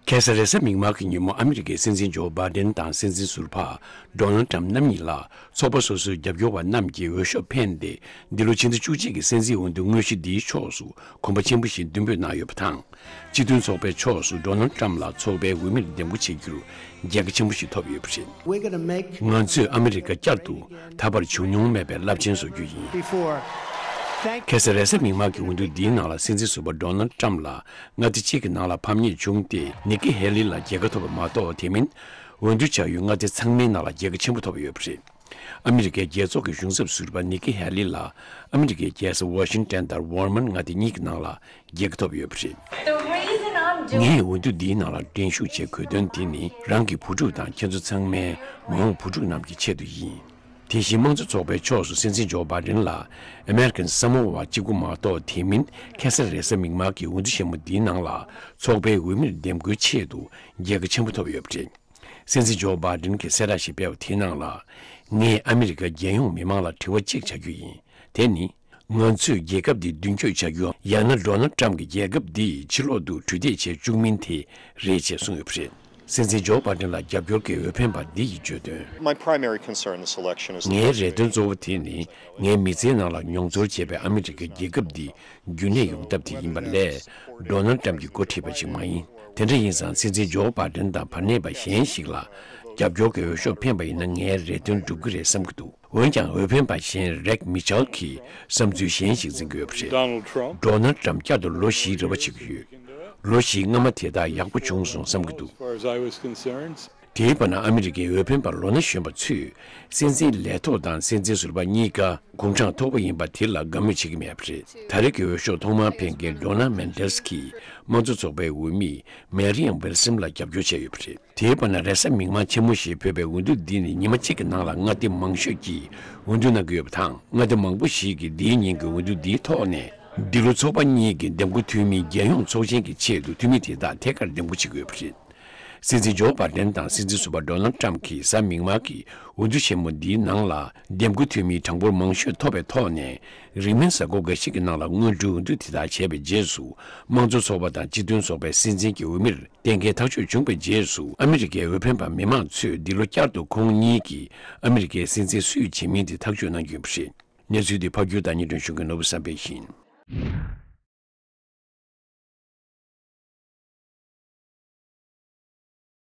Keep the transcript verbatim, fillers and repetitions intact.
ཁ་སང་རེས་གཟའ་མིག་དམར་གྱི་ཉིན་མོ་ཨ་མི་རི་ཀའི་སྲིད་འཛིན་ཇོ་བྷའི་ཌེན་དང་སྲིད་འཛིན་ཟུར་པ་ཌོ་ནལ་ཌི་ཊརམ་རྣམ་གཉིས་ལ་ཚོགས་པ་སོ་སོའི་རྒྱབ་སྐྱོར་བ་རྣམས་ཀྱིས་འོས་ཤོག་འཕེན་ཏེ། འདི་ལོ་ཕྱི་ཟླ་བཅུ་གཅིག་གི་སྲིད་འཛིན་འོས་བསྡུ་དངོས་གཞི་འདིའི་ཕྱོགས་སུ་གོམ་པ་ཆེན་པོ་ཞིག་མདུན་སྤོས་གནང་ཡོད་པ་དང་། སྤྱི་མཐུན་ཚོགས་པའི་ཕྱོགས་སུ་ཌོ་ནལ་ཌི་ཊརམ་ལ་ཚོགས་པའི་འོས་མིར་འདེམས་བསྐོ་བྱེད་རྒྱུར་རྒྱལ་ཁ་ཆེན་པོ་ཞིག་ཐོབ་ཡོད་པ་རེད། We're gonna make ང་ཚོས་ཨ་མི་རི་ཀ་བསྐྱར་དུ་ད་བར་བྱུང་མྱོང་མེད་པའི་རླབས་ཆེན་བཟོ་རྒྱུ་ཡིན། Before. Thank ཁ་སང་རེས་གཟའ་མིག་དམར་གྱི་འོས་བསྡུ་འདིའི་ནང་ལ་སྲིད་འཛིན་ཟུར་པ་ཌོ་ནལ་ཌི་ཊརམ་ལ་མངའ་སྡེ་གཅིག་གི་ནང་ལ་ཕམ་ཉེས་བྱུང་སྟེ། ནིག་ཀི་ཧེ་ལི་ལ་རྒྱལ་ཁ་ཐོབ་པ་མ་གཏོགས། དེ་མིན་འོས་བསྡུ་བྱ་ཡུལ་མངའ་སྡེ་ཚང་མའི་ནང་ལ་རྒྱལ་ཁ་ཆེན་པོ་ཐོབ་ཡོད་པ་རེད། ཨ་མི་རི་ཀའི་རྒྱལ་ཚོགས་ཀྱི་གཞུང་ཚབ་ཟུར་པ་ནིག་ཀི་ཧེ་ལི་ལ་ཨ་མི་རི་ཀའི་རྒྱལ་ས་ཝ་ཤིང་ཊོན་དང་ཝར་མོན་མངའ་སྡེ་གཉིས་ཀྱི་ནང་ལ་རྒྱལ་ཁ་ཐོབ་ཡོད་པ་རེད། The reason I'm doing ངས་འོས་བསྡུ་འདིའི་ནང་ལ་འགྲན་ཞུགས་བྱེད་དགོས་དོན་དེ་ནི། རང་གི་བུ་ཕྲུག་དང་ཁྱེད་ཚོ་ཚང་མའི་མ་འོངས་བུ་ཕྲུག་རྣམས་ཀྱི་ཆེད་དུ་ཡིན། དེ་བཞིན་དམངས་གཙོ་ཚོགས་པའི་ཕྱོགས་སུ་སྲིད་འཛིན་ཇོ་བྷའི་ཌེན་ལ་ཨ་མེ་རི་ཀན་ས་མོ་ཝ་གཅིག་པུ་མ་གཏོགས། དེ་མིན་ཁ་སང་རེས་གཟའ་མིག་དམར་གྱི་འོས་བསྡུ་ཆེན་མོ་འདིའི་ནང་ལ་ཚོགས་པའི་འོས་མིར་འདེམས་བསྐོའི་ཆེད་དུ་རྒྱལ་ཁ་ཆེན་པོ་ཐོབ་ཡོད་པ་རེད། སྲིད་འཛིན་ཇོ་བྷའི་ཌེན་གྱིས་གསལ་བསྒྲགས་ཤིག་སྤེལ་བ་དེའི་ནང་ལ། ངས་ཨ་མི་རི་ཀ་རྒྱལ་ཡོངས་མི་མང་ལ་དྲི་བ་གཅིག་བྱ་རྒྱུ་ཡིན། དེ་ནི། ང་ཚོས་རྒྱལ་ཁབ་འདི་མདུན་སྐྱོད་བྱ་རྒྱུའམ། ཡང་ན་ཌོ་ནལ་ཌི་ཊརམ་གྱིས་རྒྱལ་ཁབ་འདི་ཕྱི་ལོག་ཏུ་འཕྲུལ་འདེད་བྱེད་བཅུག་མིན་དེ་རེད་ཅེས་གསུངས་ཡོད་པ་རེད། སྲིད་འཛིན་ཇོ་བྷའི་ཌེན་ལ་རྒྱབ་སྐྱོར་གྱི་འོས་འཕེན་པ་འདི་ཡིས་བརྗོད་དོན། My primary concern in this election is the ངའི་རེ་འདུན་གཙོ་བོ་དེ་ནི། ངའི་མི་ཚེའི་ནང་ལ་མྱོང་ཚོར་བྱས་པའི་ཨ་མི་རི་ཀའི་རྒྱལ་ཁབ་འདི་རྒྱུན་གནས་ཡོང་ཐབས་དེ་ཡིན་པ་ལས། ཌོ་ནལ་ཌི་ཊརམ་གྱིས་འགོ་ཁྲིད་པ་ཞིག་མ་ཡིན། དེ་འདྲ་ཡིན་ཙང་། སྲིད་འཛིན་ཇོ་བྷའི་ཌེན་དང་བར་གནས་པ་གཞན་ཞིག་ལ་རྒྱབ་སྐྱོར་གྱི་འོས་ཤོག་འཕེན་པ་ཡིན་ན། ངའི་རེ་འདུན་འགྲུབ་ཀྱི་རེད་བསམ་གྱི་འདུག་འོན་ཀྱང་། འོས་འཕེན་པ་གཞན་རེག་མི་ཆལ་གྱིས་བསམ་ཚུལ་གཞན་ཞིག་འཛིན་གྱི་ཡོད་པ་རེད། Donald Trump. ཌོ་ནལ་ཌི་ཊརམ་བསྐྱར་དུ་ལོ་བཞིའི་རེ་བ་བྱེད་ཀྱི་ཡོད། ལོ་བཞིའི་སྔ་མ་དེ་དག་ཡག་པོ་བྱུང་སོང་བསམ་གྱི་འདུག As far as I was concerned. དེའི་བར་ན། ཨ་མི་རི་ཀའི་འོས་འཕེན་པ་ལོ་ན་གཞོན་པ་ཚོས་སྲིད་འཛིན་ལས་ཐོག་དང་སྲིད་འཛིན་ཟུར་པ་གཉིས་ཀ་དགུང་གྲངས་མཐོ་པོ་ཡིན་པ་དེ་ལ་དགའ་མོས་བྱེད་ཀྱི་མེད་པ་རེད། ད་རེས་ཀྱི་འོས་ཤོག་ཐོག་མར་འཕེན་མཁན་ཌོ་ནལ་མན་ཌེལ་གྱིས་དམངས་གཙོ་ཚོགས་པའི་འོས་མི་མེ་རི་ཡམ་ཝིལ་སན་ལ་རྒྱབ་སྐྱོར་བྱས་ཡོད་པ་རེད། དེའི་བར་ན། རེས་གཟའ་མིག་དམར་ཆེན་མོ་ཞེས་འབོད་པའི་འོས་བསྡུ་འདི་ནི་ཉི་མ་གཅིག་གི་ནང་ལ་མངའ་སྡེ་མང་ཤོས་ཀྱིས་འོས་བསྡུ་གནང་གི་ཡོད་པ་དང་། མངའ་སྡེ་མང་པོ་ཞིག་གིས་འདིའི་ཉིན་གྱི་འོས་བསྡུ་འདིའི་ཐོག་ནས། འདི་ལོ་ཚོགས་པ་གཉིས་ཀྱི་འདེམས་བསྐོ་འཐུས་མི་རྒྱལ་ཡོངས་ཚོགས་ཆེན་གྱི་ཆེད་དུ་འཐུས་མི་དེ་དག་ཐད་ཀར་འདེམས་བསྐོ་བྱེད་ཀྱི་ཡོད་པ་རེད། སྲིད་འཛིན་ཇོ་བྷའི་ཌེན་དང་སྲིད་འཛིན་ཟུར་པ་ཌོ་ནལ་ཌི་ཊརམ་གྱིས་གཟའ་མིག་དམར་གྱི་འོས་བསྡུ་ཆེན་མོ་འདིའི་ནང་ལ་འདེམས་བསྐོ་འཐུས་མིའི་གྲངས་འབོར་མང་ཤོས་ཐོབ་པའི་ཐོག་ནས། རིང་མིན་གཟའ་འཁོར་འགའ་ཞིག་གི་ནང་ལ་སྔོན་འགྲོའི་འོས་བསྡུ་དེ་དག་བྱས་པའི་རྗེས་སུ། དམངས་གཙོ་ཚོགས་པ་དང་སྤྱི་མཐུན་ཚོགས་པའི་སྲིད་འཛིན་གྱི་འོས་མིར་གཏན་འཁེལ་ཐག་གཅོད་བྱུང་བའི་རྗེས་སུ། ཨ་མི་རི་ཀའི་འོས་འཕེན་པ་མི་མང་ཚོས་འདི་ལོ་བསྐྱར་དུ་ཁོང་གཉིས་ཀྱིས་ཨ་མི་རི་ཀའི་སྲིད་འཛིན་སུས་བྱེད་མིན་དེ་ཐག་གཅོད་གནང་རྒྱུ་ཡིན་པ་རེད། གནས་ཚུལ་འདི་ཕབ་སྒྱུར་དང་སྙན་སྒྲོན་ཞུ་མཁན་ནོར་བུ་བསམ་འཕེལ་ཡིན།